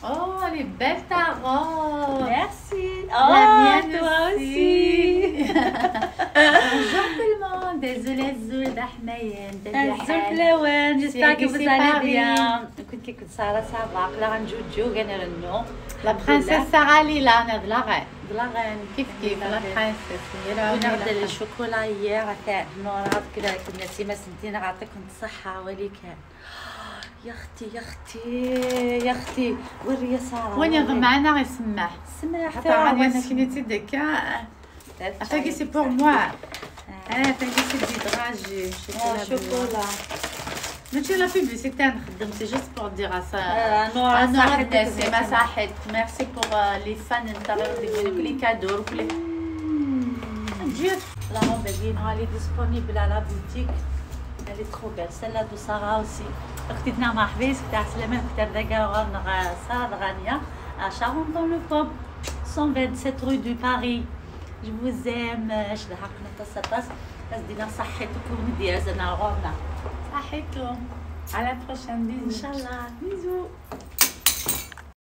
Oh, elle est belle ta robe. Merci. La Oh, mienne toi aussi. aussi. Bonjour tout le monde. Désolé Zoul Dahmayen. Azul flawen, j'espère que vous allez Paris. bien. كنت كي كنت سارة ça va قلا غنجوجو غنرنو. La princesse Sarah Lila, on a de la reine. de la reine. كيف كيف la princesse. كنا غدا ال chocolat hier تاع نورا كذا كنا سيما سنتين عطيكم الصحة ولي كان. يا اختي يا اختي يا اختي وري يا سارة. وين يضم معنا غيسمح. سمح. حتى راني سكنيتي دكا. Attends, c'est pour moi. Ah, attends, c'est des dragées. chocolat. ماشي la publicité نخدم, c'est juste pour dire ça. نورا. نورا سيما صحيت. Merci pour les fans نتاع يقولوا les cadeaux كل جيت. La robe, elle est disponible à la boutique. Elle est trop belle. Celle-là de Sarah aussi. اختي مرحبا تاع سلامة كتاب ذاك سارة غانية à Charenton-le-Pont, 127 rue de Paris. Je vous aime. شدها قناة دينا صحتكم ديال انا غورنا. صحيتو. À la prochaine, bisous. ان شاء الله, bisous.